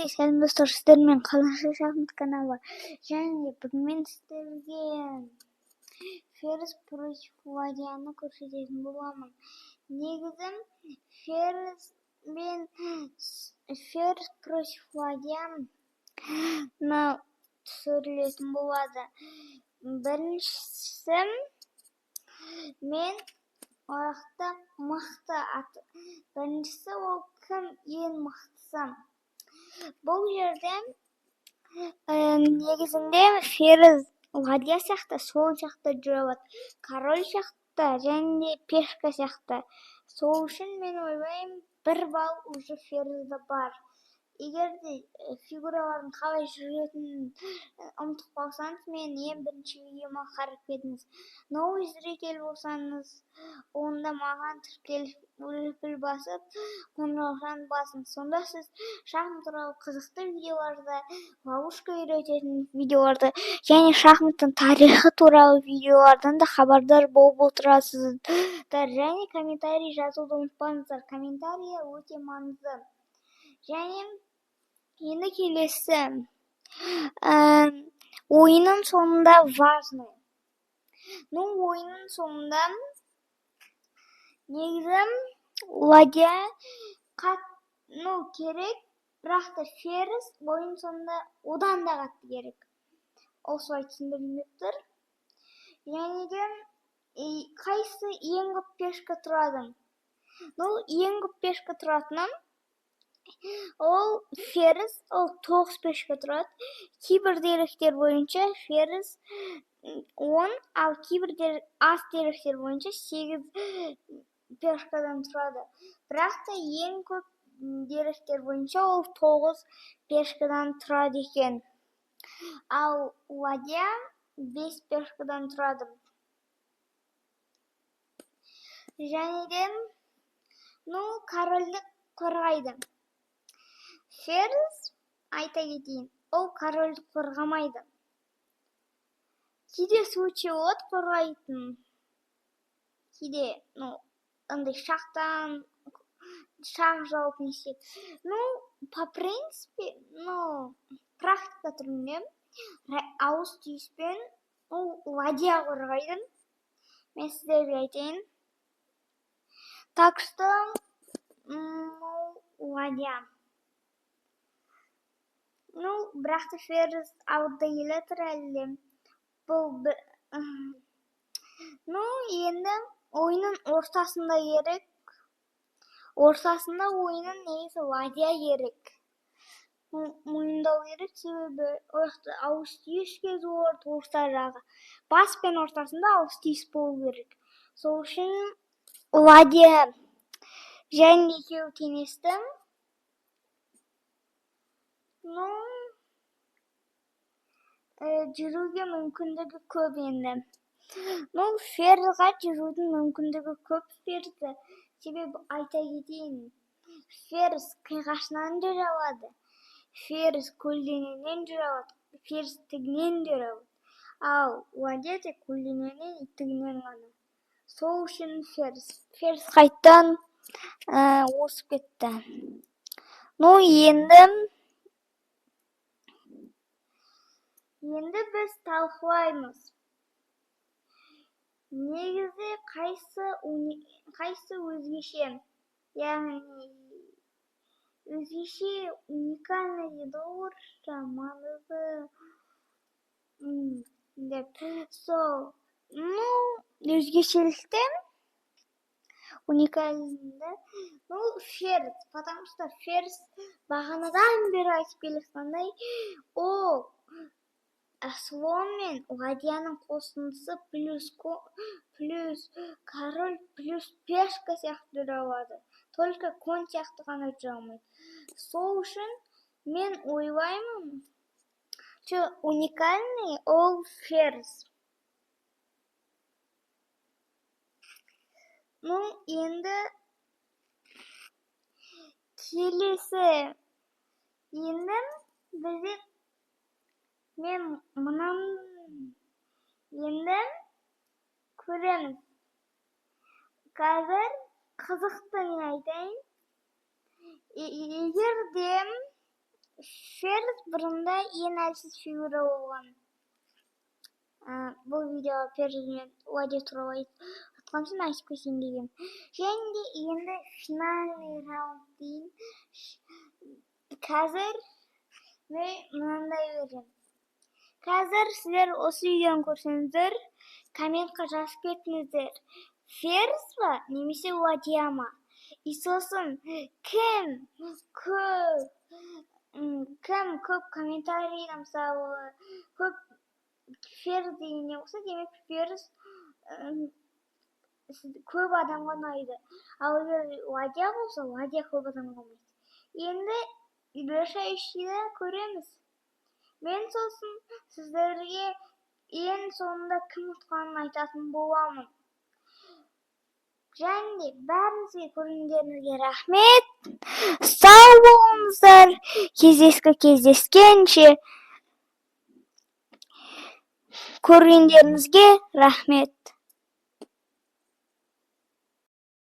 Сәлем, достар! Сіздермен Қазақша шахмат каналы. Және бүгін мен сіздерге ферзь против ладьяны көрсететін боламын. Негізі ферзь мен ферзь против ладьяны түсірілетін болады. Біріншісі, мен ол мықты ат. Біріншісі, ол кім ең мықтысы? Бұл жерде негізінде ферзь ладья сияқты, слон сияқты жүре алады, король сияқты және пешка сияқты. Сол үшін мен ойлаймын, 1 балл уже ферзьде бар. Егер де фигуралардың қалай жүретінін ұмытып қалсаңыз, мен ең бірінші видеома қарап кетіңіз. Новый зритель болсаңыз, онда маған тіркеліп, лүпіл басып, қоңыраушаны басыңыз. Сонда сіз шахмат туралы қызықты видеоларды, ловушка үйрететін видеоларды және шахматтың тарихы туралы видеолардан да хабардар болып отырасыздар. Және комментарий жазуды ұмытпаңыздар, комментарий өте маңызды. Және енді келесі ойынның соңында важный. Ну, ойынның соңында негізі ладья ну, керек, бірақ та ферзь ойын соңында одан да қатты керек. Осылай түсіндіргім тұр. Және де қайсы ең көп пешка тұрады? Ну, ең көп пешка тұратыны ол ферзь, ол тоғыз пешка тұрады. Кейбір деректер бойынша ферзь 10, ал кейбір аз деректер бойынша сегіз пешкадан тұрады. Бірақ та ең көп деректер бойынша ол тоғыз пешкадан тұрады екен. Ал ладья бес пешкадан тұрады. Және де, ну, корольді қорғайды. Ферзь, айта кетейін, ол корольді қорғамайды. Кейде случай болады қорғайтын. Кейде, ну, андай шахтан шах жауып не істейді. Ну, по принципе, ну, практика түрінде ауыз түйіспен ол ладья қорғайды. Мен сіздерге айтайын. Так что, ну, ладья. Ну, бірақ та ферзь алда келе жатыр әлі де. Бұл, ну, енді ойынның ортасында керек. Ортасында ойынның негізі ладья керек. Мойындау керек, себебі ол жақта ауыз түйіс кезі болады, орта жағы. Бас пен ортасында ауыз түйіс болу керек. Сол үшін ладья және екеуі теңесті. Ну, жүруге мүмкіндігі көп енді. Ну, ферзьға жүрудің мүмкіндігі көп ферзьді. Себебі, айта кетейін, ферзь қиғашынан жүре алады, ферзь көлденеңнен жүре алады, ферзь тігінен жүре алады. Ал ладья тек көлденеңнен и тігінен ғана. Сол үшін ферзь қайтадан озып кетті. Ну, енді біз талқылаймыз. Негізі қайсы өзгеше, яғни өзгеше, уникальный дейді ғой орысша, маңызды деп. Сол, ну, өзгешелікті, уникальный, ну, ферзь, потому что ферзь бағанадан бері айтып келе жатқандай, ол слон мен ладьяның қосындысы плюс король плюс пешка сияқты жүре алады. Только конь сияқты ғана жүре алмайды. Сол үшін мен ойлаймын, что уникальный ол ферзь. Ну, енді келесі, енді бізде мен мынаны енді көреміз. Қазір қызықты мен айтайын. Егер де Ферзь бұрында ең әлсіз фигура болған. Бұл видео ферзь мен ладья туралы айтқан соң, айтып кетейін дегенмін. Және де енді финальный раунд дейін. Қазір мен мынандай беремін. Қазір сіздер осы видеоны көрсеңіздер, комментқа жазып кетіңіздер: ферзь ба немесе ладья ма? И сосын кім көп комментарийда, мысалы, көп ферзь деген не болса, демек, ферзь көп адамға ұнайды. Ал егер ладья болса, ладья көп адамға ұнайды. Енді решающийда көреміз. Мен сосын сіздерге ең соңында кім ұтқанын айтатын боламын. Және де бәріңізге, көргендеріңізге рахмет. Сау болыңыздар, кездескенше. Көргендеріңізге рахмет.